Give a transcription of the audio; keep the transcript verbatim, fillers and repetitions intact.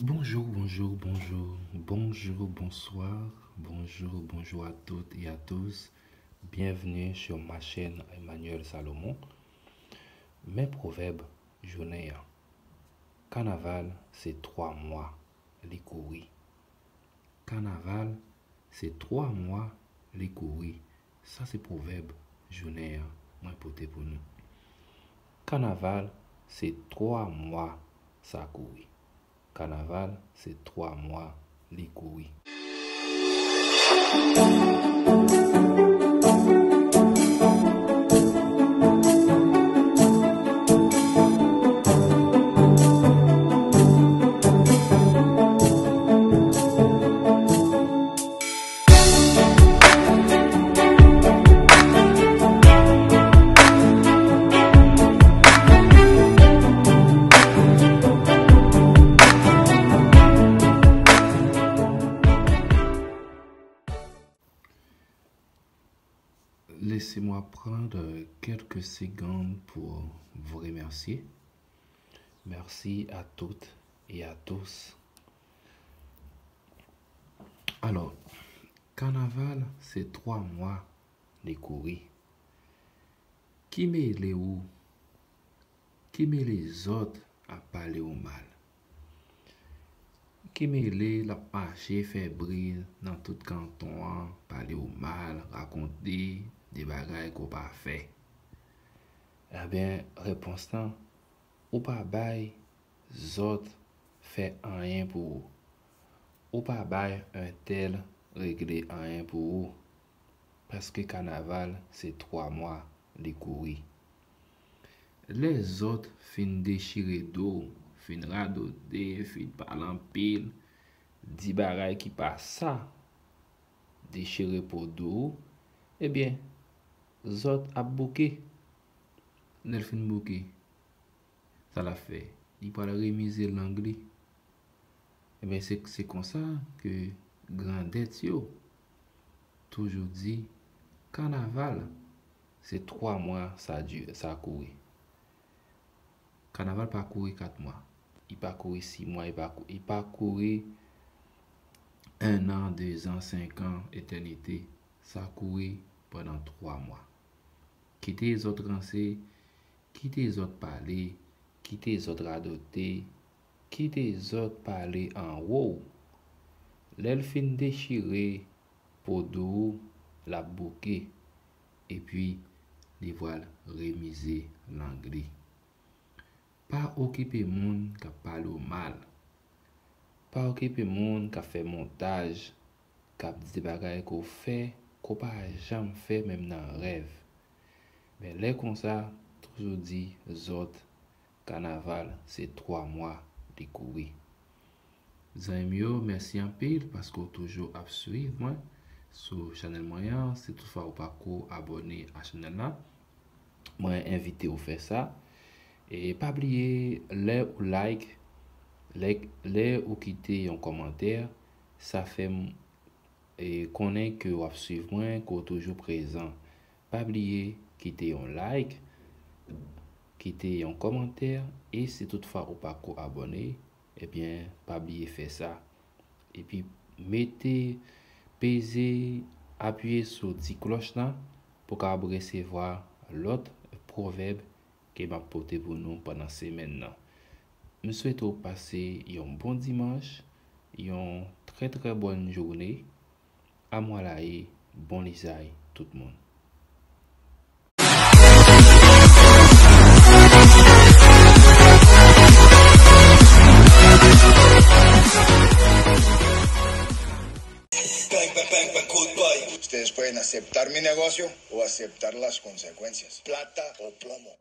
Bonjour, bonjour, bonjour, bonjour, bonsoir, bonjour, bonjour à toutes et à tous. Bienvenue sur ma chaîne Emmanuel Salomon. Men pwovèb jounen an. Kanaval se twa mwa li kouri. Kanaval se twa mwa li kouri. Sa se pwovèb jounen an mwen pote pou nou. Kanaval se twa mwa sa kouri. Kanaval se twa mwa li kouri. Laissez-moi prendre quelques secondes pour vous remercier. Merci à toutes et à tous. Alò, kanaval se twa mwa li kouri. Ki mele ou? Ki mele zòt ap pale w mal? Ki mele l ap mache fè bri nan tout kanton an, pale w mal, rakonte de bagay ke w pa fè? Ebyen, repons lan, ou pa bay zòt fè anyen pou ou. Ou pa bay entèl regle anyen pou ou. Paske kanaval se twa mwa li kouri. Lè zòt fin dechire do w, fin radote, fin pale anpil, di bagay ki pa sa, dechire po do w, ebyen, zòt ap bouke. Lè l fin bouke, sa l ap fè? Li pral remize lang li. Ebyen, se, se konsa ke grandèt yo toujou di, kanaval, se twa mwa sa di-, sa kouri. Kanaval pa kouri kat mwa. Li pa kouri sis mwa, li pa kou-, li pa kouri en an, de zan, senk an, etènite. Sa kouri pandan twa mwa. Kite zòt ranse, kite zòt pale, kite zòt radote, kite zòt pale anwo w. Lè l fin dechire po do w, l ap bouke, epi li pral remize lang li. Pa okipe moun k ap pale w mal. Pa okipe moun k ap fè montaj, k ap di bagay ke w fè, ke w pa janm fè menm nan rèv. Men lè konsa, toujou di zòt, kanaval se twa mwa li kouri. Zanmi m yo, mèsi anpil paske w toujou ap swiv mwen sou chanèl mwen an. Si toutfwa ou pako abòne a chanèl la, mwen envite w fè sa. E pa bliye, lè ou like, lè, lè ou kite yon kòmantè, sa fè m, e, konnen ke w ap swiv mwen, ke w toujou prezan. Pa bliye kite yon like, kite yon kòmantè, e si toutfwa ou pako abòne, ebyen, pa bliye fè sa. Epi mete, peze, apiye sou ti klòch la pou w kapab resevwa lòt pwovèb ke m ap pote pou nou pandan semèn nan. M swete w pase yon bon dimanch, yon trè, trè bòn jounen. Amwalaye, bon lizay, tout moun. Bang, bang, bang, bang, good boy. ¿Ustedes pueden aceptar mi negocio o aceptar las consecuencias? Plata o plomo.